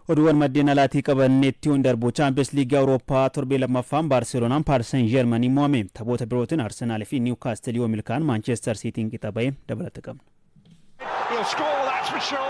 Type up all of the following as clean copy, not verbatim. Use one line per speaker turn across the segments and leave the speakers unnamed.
Oduuwwan maddeen alaatii qabanneetti yoon darbu, Chaampiyoons Liigii Awurooppaa torbee lammaffaan Baarseloonaan Paaris Saint Germanii mo'ame. Taphoota birootiin Arsenaal fi Niwkaastil yoo milkaa'an, Maanchestar Siitiin qixa ba'e. Dabalata qabna.
He'll score, that's for sure.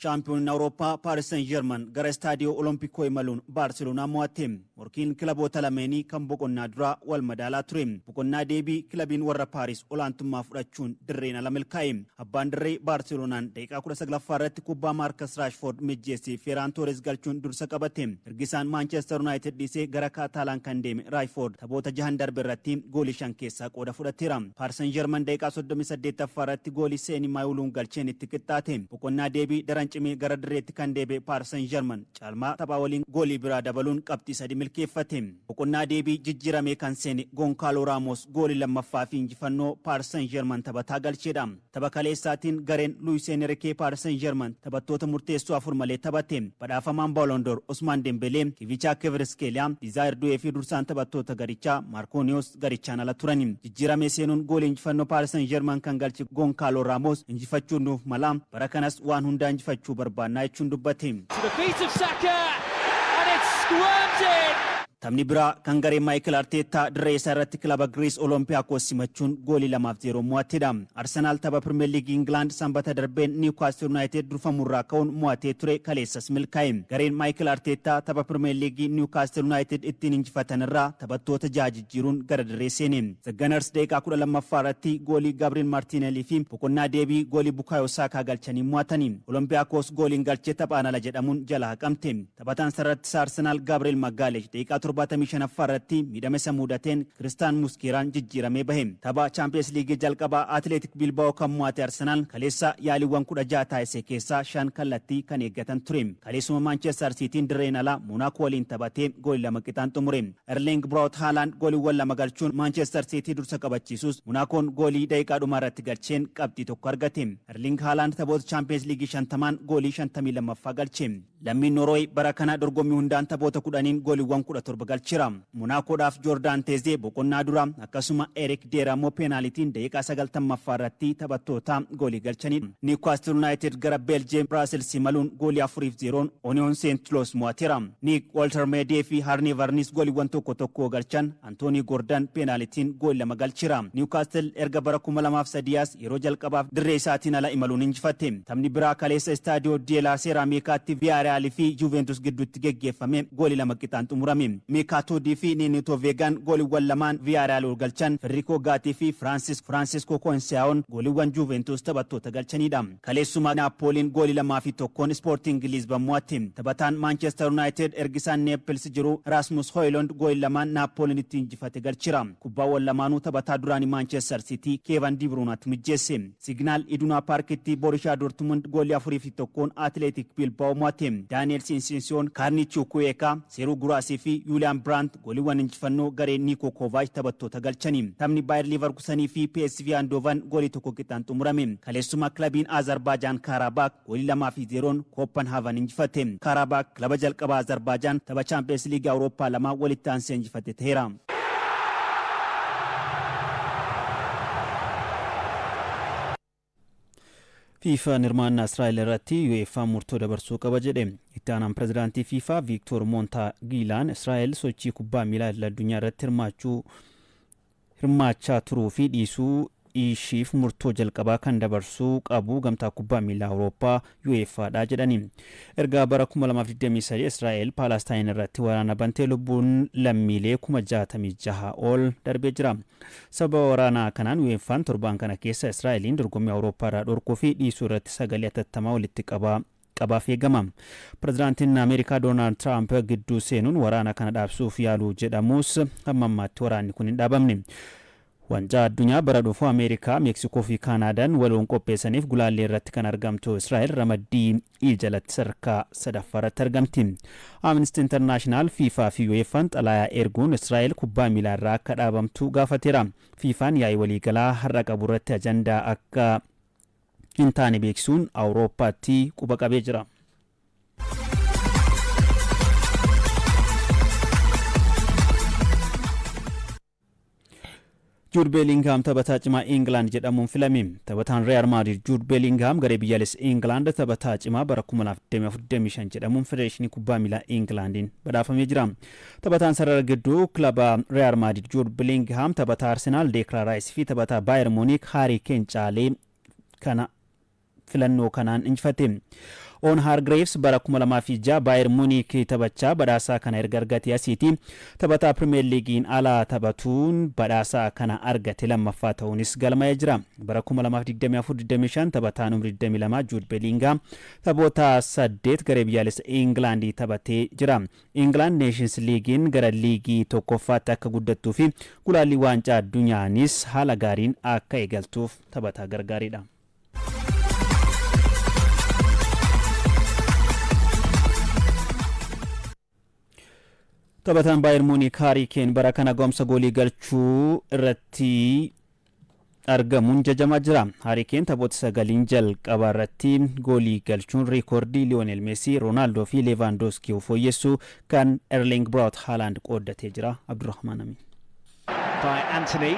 Shaampiyooniin Awurooppaa Paaris Saint Germain gara Istaadiyoo Olompikoo imaluun Baarseloonaa mo'atte. Morkiin kilaboota lameenii kan boqonnaa duraa wal madaalaa ture. Boqonnaa deebii kilabiin warra Paaris olaantummaa fudhachuun dirreen ala milkaa'e. Abbaan dirree Baarseloonaan daqiiqaa 19ffaa irratti kubbaa Maarkas Raashfoord mijjeessee Feeraan Toores galchuun dursa qabate. Ergisaan Maanchestar Yuunaayitid dhiisee gara Kaataalaan kan deeme Raashfoord taphoota jahan darbe irratti goolii shan keessaa qooda fudhateera. Paaris Saint Germain daqiiqaa 38ffaa irratti goolii Seeni Maayuluun galcheen itti qixxaate. Boqonnaa deebii daran cimee gara dirreetti kan deebi'e Paaris Saint Germain caalmaa taphaa waliin goolii biraa dabaluun qabxii sadi milkeeffate. Boqonnaa deebii jijjiiramee kan seene Gonkaaloo Raamos goolii lammaffaa fi injifannoo Paaris Saint Germain taphataa galcheedha. Tapha kaleessaatiin gareen Luis Enrique Paaris Saint Germain taphattoota murteessoo afur malee taphate. Badhaafamaan Ballon d'Or Osmaan Dembelee, Kivichaa Kvaratskhelia, Dizaayir Du'ee fi dursaan taphattoota garichaa Marquinhos garichaan ala turani. Jijjiiramee seenuun goolii injifannoo Paaris Saint Germain kan galche Gonkaaloo Raamos, "Injifachuun nuuf mala, bara kanas waan hundaa injifachuu barbaannaa," jechuun dubbate.
To the feet of Saka, and it's squirmed in.
Taphni biraa kan garee Maayikil Arteettaa dirree isaa irratti kilaba Giriis Oloompiyaakos simachuun goolii 2-0 mo'attedha. Arsenaal tapha Pirimeer Liigii Ingilaand sanbata darbeen Niwkaastil Yuunaayitid durfamurraa ka'uun mo'atee ture kaleessas milkaa'e. Gareen Maayikil Arteettaa tapha Pirimeer Liigii Niwkaastil Yuunaayitid ittiin injifatan irraa taphattoota jaha jijjiiruun gara dirree seene. The Gunners daqiiqaa 12ffaa irratti goolii Gabriel Martinelli fi boqonnaa deebii goolii Bukaayoo Saakaa galchanii mo'atani. Oloompiyaakos gooliin galchee taphaan ala jedhamuun jala haqamte. Taphataan sararratti Arsenaal Gabriel Magalhaes daqiiqaa 75ffaa irratti miidhama isa mudateen Kiristaan Muskeeraan jijjiiramee bahe. Tapha Chaampiyeens Liigii jalqabaa Atileetik Bilbaa'oo kan mo'ate Arsenaal kaleessa yaaliiwwan 16 taasise keessaa shan kallattii kan eeggatan ture. Kaleessuma Maanchestar Siitiin dirreen alaa Moonaakoo waliin taphatee goolii lama qixaan xumure. Erling Braut Haaland gooliiwwan lama galchuun Maanchestar Siitii dursa qabachiisus, Monaakoon goolii daqiiqaa dhumaa irratti galcheen qabxii tokko argate. Erling Haaland taphoota Chaampiyeens Liigii 50n goolii 52ffaa galche. Lammiin Noorweey bara kana dorgommii hundaan taphoota 10n gooliiwwan 17 galcheera. Monaakoodhaaf Joordaan Teezee boqonnaa dura, akkasuma Erik Deer ammoo peenaalitiin daqiiqaa 90ffaa irratti taphattoota goolii galchanidha. Niwkaastil Yuunaayitid gara Beeljeem Biraasils imaluun goolii 4-0n Oniyoon Seent Loos mo'ateera. Niik Wolter Meedee fi Harnee Varnis gooliiwwan tokko tokko galchan, Antoonii Goordan peenaalitiin goolii lama galcheera. Niwkaastil erga bara 2003 as yeroo jalqabaaf dirree isaatiin ala imaluun injifatte. Taphni biraa kaleessa Istaadiyoo Deelaa Seeraamiikaatti Viyaariyaalii fi Juventus gidduutti geggeeffame goolii lama qixaan xumurame. Meekaatoodii fi Neeneetoo Veegaan gooliiwwan lamaan Viyaariyaal ol galchan, Federico Gaatii fi Francisco Conceição gooliiwwan Juventus taphattoota galchanidha. Kaleessuma Naappooliin goolii 2-1n Ispoortiin Liizban mo'atte. Taphataan Maanchestar Yuunaayitid ergisaan Neeppils jiru Rasmus Hoylund goolii lamaan Naappooliin itti injifate galchira. Kubbaawwan lamaanuu taphataa duraanii Maanchestar Siitii Keevan Dibruunaatti mijjeesse. Signaal Idunaa Paarkitti Borishaa Dortmund goolii 4-1n Atileetik Bilbaa'oo mo'ate. Daani'el Sinsinsiyoon, Kaarni Chukwuekaa, Seeruu Guraasii fi Yuuliyaan Biraant gooliiwwan injifannoo garee Niikoo Kovaach taphattoota galchani. Taphni Baayir Liivarkusanii fi PSV Eindhoven goolii tokko qixaan xumurame. Kaleessuma kilabiin Azerbaajaan Kaarabaak goolii 2-0n Kooppenhaaven injifate. Kaarabaak kilaba jalqabaa Azerbaajaan tapha Chaampiyeens Liigii Awurooppaa lama walitti aansee injifate ta'eera. FIFAn hirmaannaa Israa'el irratti UEFA murtoo dabarsuu qaba jedhe. Itti aanaan pirezidaantii FIFA Viiktoor Moontaa Giilaan Israa'el sochii kubbaa miilaa idil addunyaa irratti hirmaachaa turuu fi dhiisuu ishiif murtoo jalqabaa kan dabarsuu qabu gamtaa kubbaa miilaa Awurooppaa UEFAdha jedhani. Erga bara 2023 Israa'el Paalastaayin irratti waraana bantee lubbuun lammiilee 66,000 ol darbee jira. Sababa waraanaa kanaan UEFAn torbaan kana keessa Israa'eliin dorgommii Awurooppaa irraa dhorkuu fi dhiisuu irratti sagalee atattamaa walitti qabaaf eegama. Pirezidaantiin Ameerikaa Doonaald Tiraamp gidduu seenuun waraana kana dhaabsuuf yaaluu jedhamus, hamma ammaatti waraanni kun hin dhaabamne. Wancaa addunyaa bara dhufu Ameerikaa, Meeksikoo fi Kaanaadaan waloon qopheessaniif gulaallee irratti kan argamtu Israa'el ramaddii E jalatti sadarkaa sadaffaa irratti argamti. Amnesty International FIFA fi UEFAn xalayaa erguun Israa'el kubbaa miilaa irraa akka dhaabamtu gaafateera. FIFAn yaa'ii waliigalaa har'a qabu irratti ajandaa akka hin taane beeksisuun Awurooppaatti quba qabee jira. Jude Bellingham taphataa cimaa England jedhamuun filame. Taphataan Real Madrid Jude Bellingham garee biyyaalessa England taphataa cimaa bara 2024-25 jedhamuun Federeeshinii Kubbaa Miilaa Englandiin badhaafamee jira. Taphataan sarara gidduu kilaba Real Madrid Jude Bellingham taphataa Arsenal Declan Rice fi taphataa Bayern Munich Harry Kane caalee kana filannoo kanaan injifate. Owen Hargreaves bara 2006 Bayern Munich taphachaa badhaasaa kana erga argate asiiti taphataa Premier Leaguein alaa taphatuun badhaasaa kana argate lammaffaa ta'uunis galmaa'ee jira. Bara 2024-25 taphataan umrii 22 Jude Bellingham taphoota 8 garee biyyaalessa England taphatee jira. England Nations Leaguein gara liigii tokkoffaatti akka guddattuu fi gulaallii waancaa addunyaanis haala gaariin akka eegaltuuf taphataa gargaaridha. Taphataan Bayern Munich Harry Kane bara kana ga'umsa goolii galchuu irratti argamuun jajamaa jira. Harry Kane taphoota sagaliin jalqabaa irratti goolii galchuun riikoordii Lionel Messi, Ronaldo fi Lewandowski fooyyessuu kan Erling Braut Haaland qooddatee jira. Abdurrahman Amin.
By Anthony.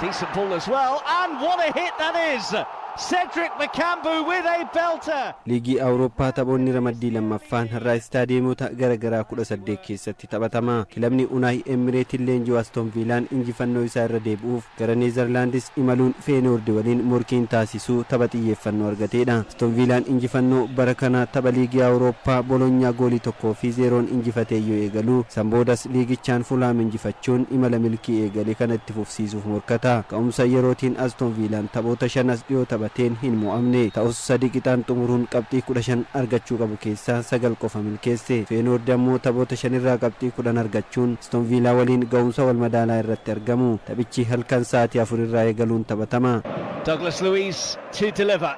Decent ball as well. And what a hit that is! Cedric Bakambu with a belter.
Liigii Awurooppaa taphoonni ramaddii lammaffaan har'aa istaadiyeemota gara garaa 18 keessatti taphatama. Kilabni Unaay Emireetiin leenji'u Aston Viilaan injifannoo isaa irra deebi'uuf gara Neezerlaandis imaluun Feenoord waliin morkiin taasisuu tapha xiyyeeffannoo argateedha. Aston Viilaan injifannoo bara kana tapha liigii Awurooppaa Bolonyaa goolii 1-0 injifatee yoo eegalu, san boodas liigichaan Fulaam injifachuun imala milkii eegale kana itti fufsiisuuf morkata. Ka'umsa yerootiin Aston Viilaan taphoota shan as dhiyoo taphateen hin mo'amne. Ta'us sadi qixaan xumuruun qabxii 15 argachuu qabu keessaa 9 qofa milkeesse. Feenoord ammoo taphoota shanirraa qabxii 10 argachuun Aston Viilaa waliin ga'umsa wal madaalaa irratti argamu. Taphichi halkan sa'aatii 4 irraa eegaluun taphatama.
Douglas Luiz to deliver.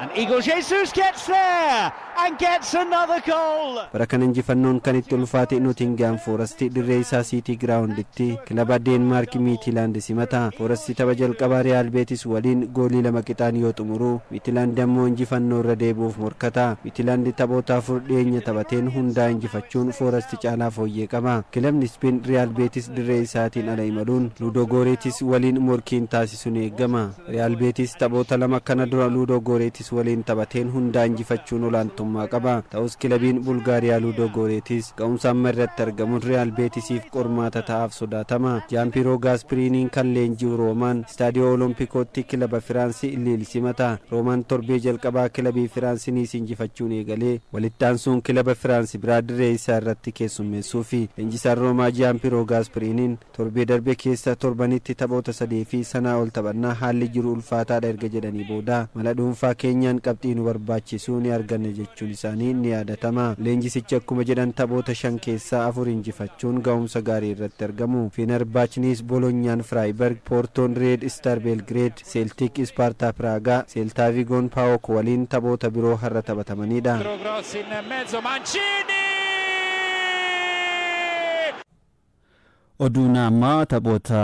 And Igor Jesus gets there and gets another goal.
Bara kana injifannoon kan itti ulfaate Nottingham Forest dirree isaa City Grounditti kilaba Deenmaark Miitilaand simata. Forest tapha jalqabaa Real Betis waliin goolii 2 qixaan yoo xumuru, Miitilaand ammoo injifannoo irra deebi'uuf morkata. Miitilaand taphoota afur dhiyeenya taphateen hundaa injifachuun Forest caalaa fooyyee qaba. Kilabni Speen Real Betis dirree isaatiin ala imaluun Ludogorets waliin morkiin taasisu ni eegama. Real Betis taphoota lama kana dura Ludogorets waliin taphateen hundaa injifachuun olaantummaa qaba. Ta'us kilabiin Bulgaariyaa Ludogorets ga'umsa amma irratti argamuun Real Betisiif qormaata ta'aaf sodaatama. Jaampiroo Gaaspiriiniin kan leenji'u Roomaan Istaadiyoo Olompikootti kilaba Firaansi Liil simata. Roomaan torbee jalqabaa kilabii Firaansi Niis injifachuun eegalee walitti aansuun kilaba Firaansi biraa dirree isaa irratti keessummeessuufi. Leenjisaan Roomaa Jaampiroo Gaaspiriiniin torbee darbe keessa torbanitti taphoota sadii fi sanaa ol taphannaa, haalli jiru ulfaataadha erga jedhanii booda, mala dhuunfaa keenyaan qabxii nu barbaachisuu ni arganne jechuun isaanii ni yaadatama. Leenjisichi akkuma jedhan taphoota shan keessaa afur injifachuun ga'umsa gaarii irratti argamu. Fenerbahçenis Bolonyaan Freiburg, Poortoon Red Star Belgrade, Celtic Sparta Praga, Celta Vigoon PAOK waliin taphoota biroo har'a taphatamanidha.
Gross in mezzo, Mancini!
Oduun ammaa taphoota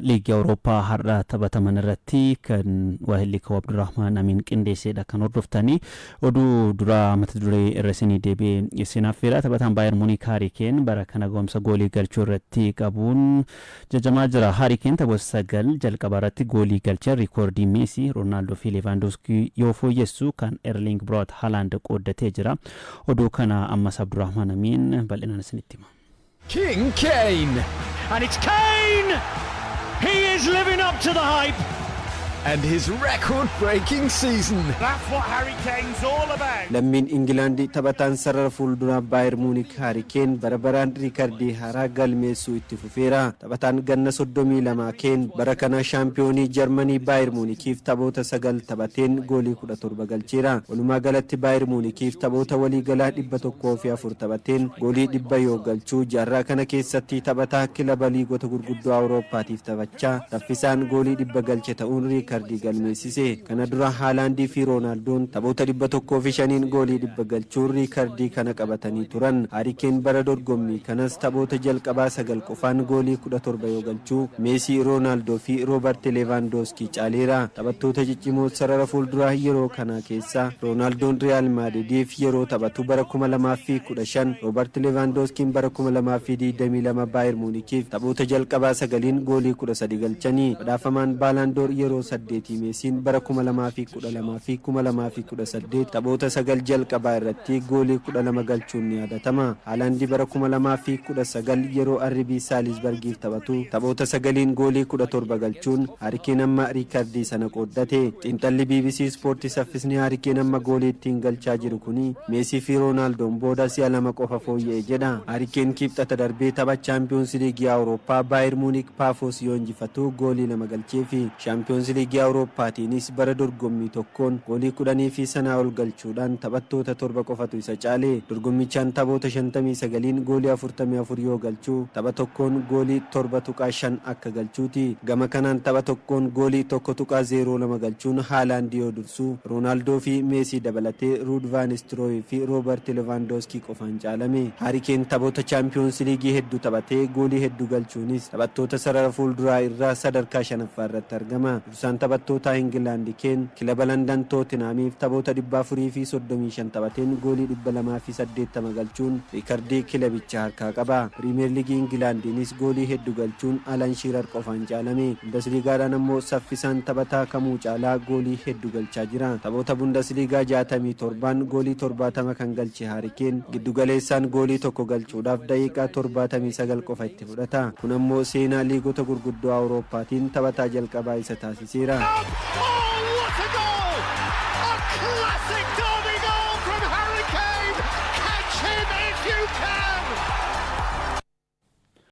liigii Awurooppaa har'a taphataman irratti kan waahilli koo Abdurrahmaan Amiin qindeessedha kan hordoftanii. Oduu duraa mata duree irra isinii deebi'ee isin affeera. Taphataan Bayern Munich Harry Kane bara kana ga'umsa goolii galchuu irratti qabuun jajamaa jira. Harry Kane taphoota sagal jalqabaa irratti goolii galchee riikoordii Meesii, Roonaaldoo fi Leevaandooskii yoo fooyyessu kan Erling Braut Haaland qooddatee jira. Oduu kana ammas Abdurrahmaan Amiin bal'inaan isinitti hima.
King Kane
And it's Kane! He is living up to the hype.
And his record breaking season. That's what Harry Kane's all about.
Lammiin Ingilaandi taphataan sarara fuulduraa Baayer Muunik Haari Keen bara baraan riikardii haaraa galmeessuu itti fufeera. Taphataan ganna 32 Keen bara kana shaampiyoonii Jarmanii Baayer Muunikiif taphoota sagal taphateen goolii 17 galcheera. Walumaa galatti Baayer Muunikiif taphoota waliigalaa 104 taphateen goolii 100 yoo galchuu, jaarraa kana keessatti taphataa kilaba liigota gurguddoo Awurooppaatiif taphachaa saffisaan goolii 100 galche ta'uun riikardii galmeessise. Kana dura Haalaandii fi Roonaaldooon taphoota 105n goolii 100 galchuun riikardii kana qabatanii turan. Haarikeen bara dorgommii kanas taphoota jalqabaa 9 qofaan goolii 17 yoo galchuu, Meesii, Roonaaldoo fi Roobert Leevaandooskii caaleera. Taphattoota ciccimoo sarara fuulduraa yeroo kanaa keessaa Roonaaldoon Riyaal Maadridiif yeroo taphatu bara 2015, Roobert Leevaandooskiin bara 2022 Baayer Muunikiif taphoota jalqabaa 9n goolii 13 galchanii. Badhaafamaan Baalaandoor yeroo 8 Meesiin bara 2012 fi 2018 taphoota 9 jalqabaa irratti goolii 12 galchuun ni yaadatama. Haalaandi bara 2019 yeroo RB Saalisbargiif taphatu taphoota 9n goolii 17 galchuun Haarikeen amma riikardii sana qooddate. Xiinxalli BBC Ispoortii saffisni Haarikeen amma goolii ittiin galchaa jiru kuni Meesii fi Roonaaldoon booda si'a 2 qofa fooyya'e jedha. Haarikeen Kibxata darbee tapha Chaampiyoons Liigii Awurooppaa Baayer Muunik Paafoos yoo injifatu goolii 2 galcheefi. Shaampiyoons Liigii Awurooppaatiinis bara dorgommii tokkoon goolii 10 fi sanaa ol galchuudhaan taphattoota 7 qofatu isa caale. Dorgommichaan taphoota 59n goolii 44 yoo galchu, tapha tokkoon goolii 7.5 akka galchuuti. Gama kanaan tapha tokkoon goolii 1.02 galchuun Haalaandi yoo dursu, Roonaaldoo fi Meesii dabalatee Ruud Vaanistrooyi fi Roobert Levaandooskii qofaan caalame. Haarikeen taphoota Chaampiyoons Liigii hedduu taphatee goolii hedduu galchuunis taphattoota sarara fuulduraa irraa sadarkaa 5ffaa irratti argama. Dursaan taphattootaa Ingilaandi Keen kilaba Landan Tootinhaamiif taphoota 435 taphateen goolii 280 galchuun riikardii kilabicha harkaa qaba. Piriimeer Liigii Ingilaandiinis goolii hedduu galchuun Alan Shiirar qofaan caalame. Bundasliigaadhaan ammoo saffisaan taphataa kamuu caalaa goolii hedduu galchaa jira. Taphoota Bundasliigaa 67n goolii 70 kan galche Haarikeen giddugaleessaan goolii 1 galchuudhaaf daqiiqaa 79 qofa itti fudhata. Kun ammoo seenaa liigota gurguddoo Awurooppaatiin taphataa jalqabaa isa taasiseera.
Oh, what a goal! A classic derby goal from Harry Kane! Catch him if you can!